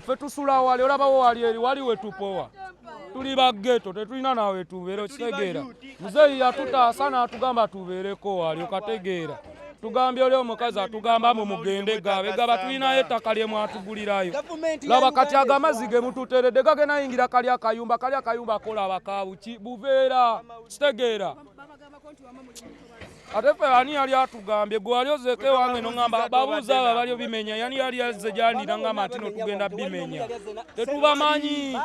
Ffe tusula wali, olabawo wali eri wali wetupowa, tuli ba ghetto, tetulina nawe tubeere, okitegeera? Muzeeyi yatutaasa n'atugamba tubeereko wali, okategeera? Tugambye oli omukazi atugamba mu mugende gabe gaba tulinayo ettaka lye mwatugulirayo. Laba kati ago amazzi ge mututeeredde gagenda yingira kali akayumba, kali akayumba kolaba kabuki buveera, kitegeera? Ate ffe ani yali atugambye? Gwe wali ozeeko ewange noŋamba babuuza abo abali obimenya, yani yali azze gyandi naŋamba nti no tugenda bimenya. Tetubamanyi,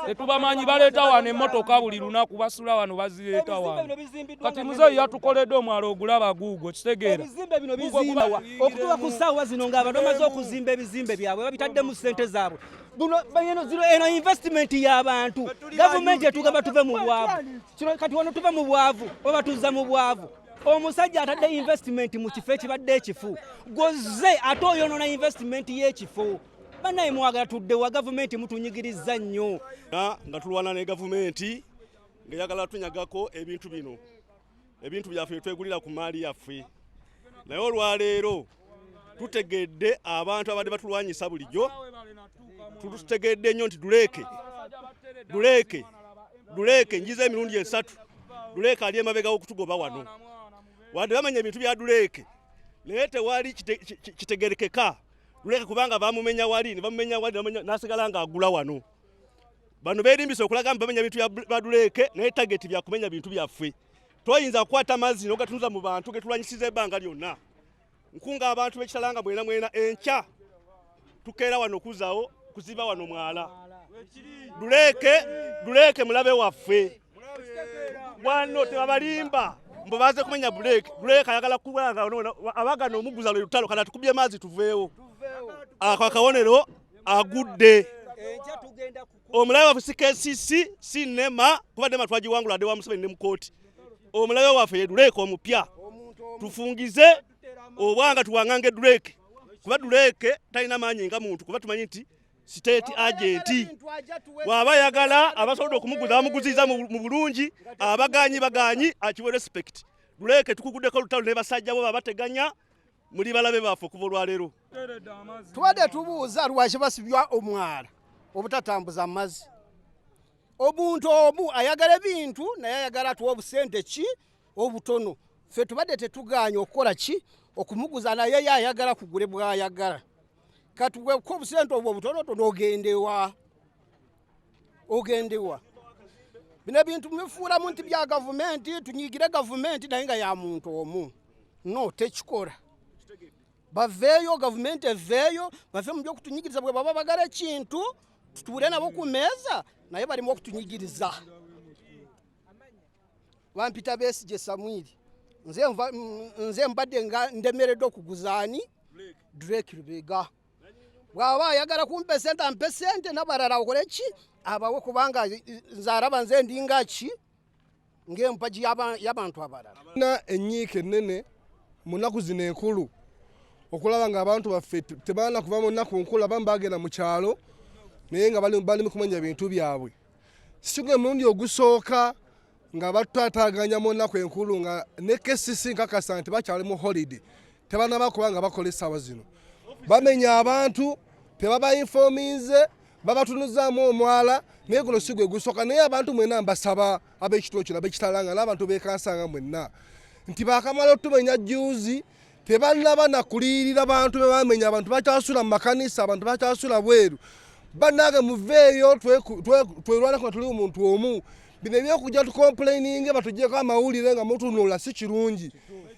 tetubamanyi. Baleeta wano emmotoka buli lunaku, basula wano, bazireeta wano. Kati muzeeyi yatukoledde omwalo, ogulaba guugwo, kitegeera? Ebizimbe bino bizimbawa okutuuka ku ssaawa zino ng'abantu bamaze okuzimba ebizimbe byabwe, babitaddemu ssente zaabwe? Buno eno zino eno investment y'abantu. Gavumenti etugamba tuve mu bwavu. Kino kati wano tuve mu bwavu oba tuzza mu bwavu? Omusajja atadde investment mu kifo ekibadde ekifu, gozze ate oyonoona investment y'ekifo. Bannaye, mwagala tudde wa? Gavumenti mutunyigiriza nnyo. Nga tulwana ne gavumenti ng'eyagala tunyagako ebintu bino, ebintu byaffe twegulira ku maali yaffe. Naye olwaleero tutegedde abantu abadde batulwanyisa bulijjo, tutegedde nnyo nti Duleeke, Duleeke, Duleeke, njiza emirundi esatu, Duleeke ali emabega w'okutugoba wano. Wadde bamenya ebintu bya Duleeke, naye tewali kitegerekeka Duleeke, kubanga bamumenya wali ne bamumenya wali, n'asigala ng'agula wano. Bano beerimbisa okulaga mbu bamenya bintu bya Duleeke, naye target byakumenya bintu byaffe. Toyinza kukwata mazzi n'ogatunuza mu bantu getulwanyisiza ebbanga lyonna. Nkunga abantu b'ekitalanga mwena mwena, enkya tukeera wano okuzaawo kuziba wano mwala. Duleeke, Duleeke mulabe waffe wano, tebabalimba mbu baze kumenya Duleeke. Duleeke ayagala kubanga abagana omuguza lwe lutalo. Kana tukubye mazzi tuveewo. Ako akabonero agudde. Omulabe waffe si KCC, si NEMA, kuba NEMA twagiwangula adde wa Museveni ne mukooti. Omulabe waffe ye Duleeke omupya. Tufungize obwanga tuwangange Duleeke, kuba Duleeke talina maanyi nga muntu, kuba tumanyi nti state agent bw'aba ayagala abasobodde okumuguza bamuguziza mu bulungi, abaganyi baganyi akiwe respect. Duleeke, tukuguddeko olutalo ne basajja bo babateganya, muli balabe baffe okuva olwaleero. Tubadde tubuuza lwaki basibya omwala obutatambuza amazzi. Omuntu omu ayagala ebintu, naye ayagala atuwa obusente ki obutono. Ffe tubadde tetuganya okukola ki okumuguza, naye ye ayagala kugule bwayagala. Kati bweko obusente obwo obutonotono, ogendewa? Ogendewa? Bino ebintu mubifuulamu nti bya gavumenti, tunyigire gavumenti, naye nga ya muntu omu. No, tekikola. Baveeyo, gavumenti eveeyo, bave mu byokutunyigiriza. Bwe baba bagala ekintu, tutuule nabo ku meeza, naye balimu okutunyigiriza. Bampita Besigye Samwiri. Nze mbadde nga ndemereddwa okuguza ani Drake Lubega. Bw'aba ayagala kumpa sente, ampe sente, n'abalala akole ki abawe, kubanga nze araba nze ndinga ki ng'empagi y'abantu abalala. Na enyiika ennene mu nnaku zino enkulu okulaba ng'abantu baffe tebalina kuva mu nnaku nkulu. Abamu bagenda mu kyalo, naye nga bali mu kumenya bintu byabwe. Si gwe mulundi ogusooka nga batutaataaganya mu nnaku enkulu, nga ne KCC nkakasa nti bakyali mu holiday, tebanaba kuba nga bakola. Essaawa zino bamenya abantu, tebabainforminze, babatunuzaamu omwala, naye guno si gwe gusooka. Naye abantu mwena mbasaba, ab'ekituo kino, ab'ekitalanga n'abantu bekansanga mwenna, nti bakamala otumenya juzi, tebannaba nakuliyirira bantu bebamenya. Abantu bakyasula mu makanisa, abantu bakyasula bweru. Bannange, muveeyo twerwanako nga tuli omuntu omu. Bino ebyokujja tucomplaininge, batugyeko amawulire nga mutunula, si kirungi.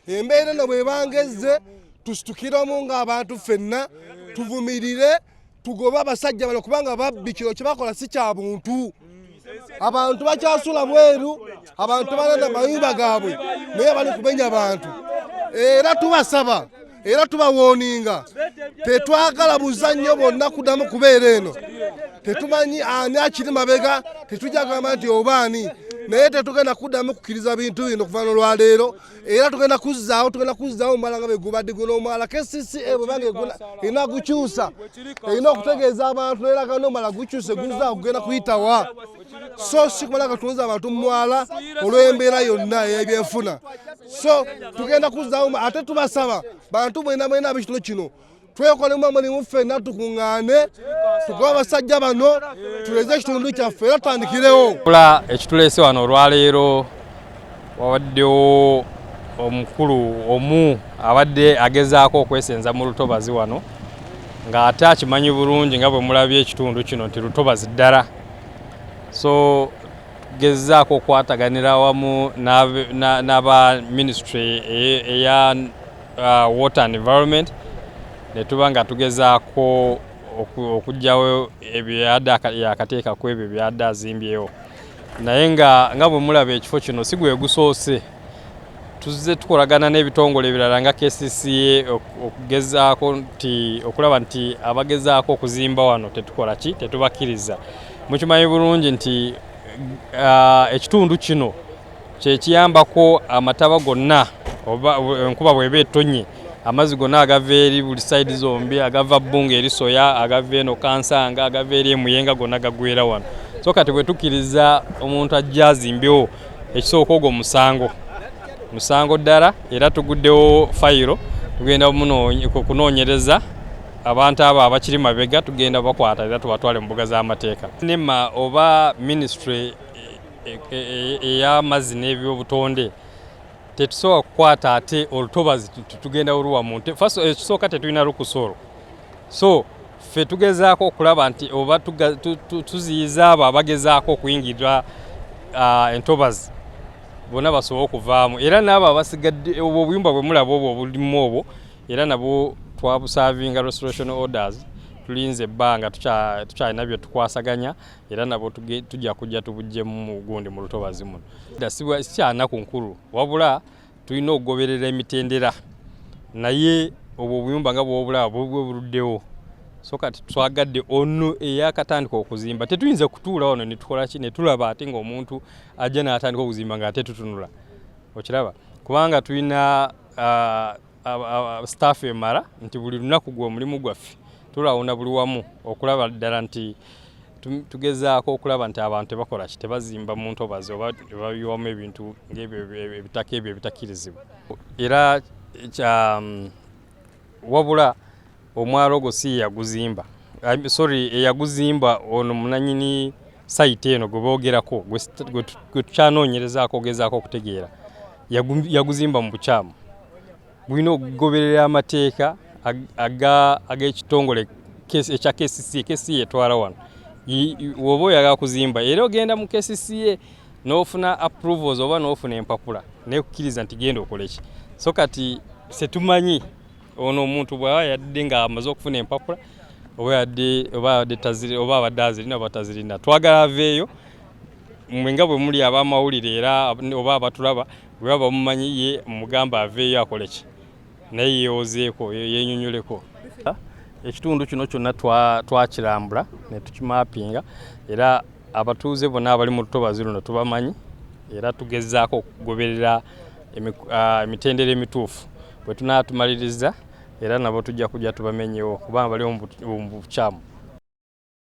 Embeera eno bwebangezze, tusitukiremu ng'abantu ffenna, tuvumirire, tugobe abasajja bano, kubanga babbi. Kino kyebakola si kya buntu. Abantu bakyasula bweru, abantu balina mayumba gaabwe, naye bali kumenya bantu. Era tubasaba, era tubawarninga, tetwagala buzannyo bwonna kuddamu kubeera eno. Tetumanyi ani akiri mabega, tetujja kugamba nti oba ani, naye tetugenda kuddamu kukkiriza bintu bino kuva n'olwaleero. Era tugenda kuzzaawo omwala nga bwe gubadde guno. Omwala KCCA bwebanga erina gukyusa, erina okutegeeza abantu neraga n'omwala gukyuse, guzaawo gugenda kuyitawa, so si kumala gatunza abantu mu mwala olw'embeera yonna ey'ebyenfuna. So tugenda kuzzaawo. Ate tubasaba, bantu mwena mwena ab'ekitundu kino. Twekolemu omulimu ffenna, tukuŋŋaane, tugobe abasajja bano, tuleze ekitundu kyaffe era tutandikirewo. Kula ekituleese wano olwaleero, wabaddewo omukulu omu abadde agezaako okwesenza mu lutobazi wano, ng'ate akimanyi bulungi nga bwe mulabye ekitundu kino nti lutobazi ddala. So tugezaako okukwataganira wamu n'aba ministry eya water and environment, ne tuba nga tugezaako okuggyawo ebyo yadde yakateekako, ebyo byadde azimbyewo. Naye nga bwe mulaba, ekifo kino si gwe gusoose. Tuzze tukolagana n'ebitongole ebirala nga KCCA okugezaako nti okulaba nti abagezaako okuzimba wano tetukola ki, tetubakkiriza. Mukimanyi bulungi nti ekitundu kino kyekiyambako amataba gonna, oba enkuba bw'eba etonye, amazzi gonna agava eri buli side zombi, agava Bbunga eri Soya, agava eno Kansanga, agava eri Emuyenga, gonna gagwera wano. So kati bwe tukkiriza omuntu ajja azimbewo, ekisooka ogwo musango, musango ddala, era tuguddewo fayiro. Tugenda kunoonyereza abantu abo abakiri mabega, tugenda bakwata era tubatwale mu mbuga z'amateeka. NEMA oba ministry ey'amazzi n'ebyobutonde, tetusobola kukwata ate olutobazi tugenda oluwa muntu. First, ekisooka tetulina lukusa olwo. So ffe tugezaako okulaba nti oba tuziyiza abo abagezaako okuyingirira entobazi bonna basobole okuvaamu, era n'abo abasigadde, obwo obuyumba bwe mulaba obwo obulimu obwo, era nabo twabuservinga restoration orders. Tulinze ebbanga, tukyalina bye tukwasaganya, era nabo tujja kujja tubuggyemu mu gundi mu lutobazi muno. Dda si kyanaku nkulu, wabula tulina okugoberera emitendera, naye obwo obuyumba nga bwobulaba bwe buluddewo. So kati twagadde ono eyakatandika okuzimba, tetuyinza kutuula wano ne tukola ki, ne tulaba ate ng'omuntu ajja n'atandika okuzimba ng'ate tutunula, okiraba, kubanga tulina staff emala nti buli lunaku gwe omulimu gwaffe tulawuna buli wamu okulaba ddala nti tugezaako okulaba nti abantu tebakola ki, tebazimba mu ntobazi oba tebayiwamu ebintu ng'ebyo ebitaka ebyo ebitakkirizibwa. Era kya wabula omwalo ogwo si ye yaguzimba. I'm sorry, eyaguzimba ono munanyini site eno gwe boogerako, gwe tukyanoonyerezaako ogezaako okutegeera, yaguzimba mu bukyamu. Gulina okugoberera amateeka ag'ekitongole ekya KCCA. KCCA etwala wano. Woba oyagala kuzimba, era ogenda mu KCCA n'ofuna approvals oba n'ofuna empapula nekukkiriza nti genda okole ki. So kati setumanyi ono omuntu bw'aba yadde ng'amaze okufuna empapula oba yadde oba abadde taziri, oba abadde azirina oba tazirina. Twagala aveeyo. Mmwe nga bwe muli ab'amawulire era oba abatulaba, bwe baba bamumanyi ye, mugamba aveeyo akole ki, naye yeewozeeko, yeenyonyoleko. Ekitundu kino kyonna twakirambula ne tukimappinga, era abatuuze bonna abali mu lutobazi luno tubamanyi, era tugezaako okugoberera emitendera emituufu. Bwe tunaa tumaliriza, era nabo tujja kujja tubamenyewo, kubanga bali mu bukyamu.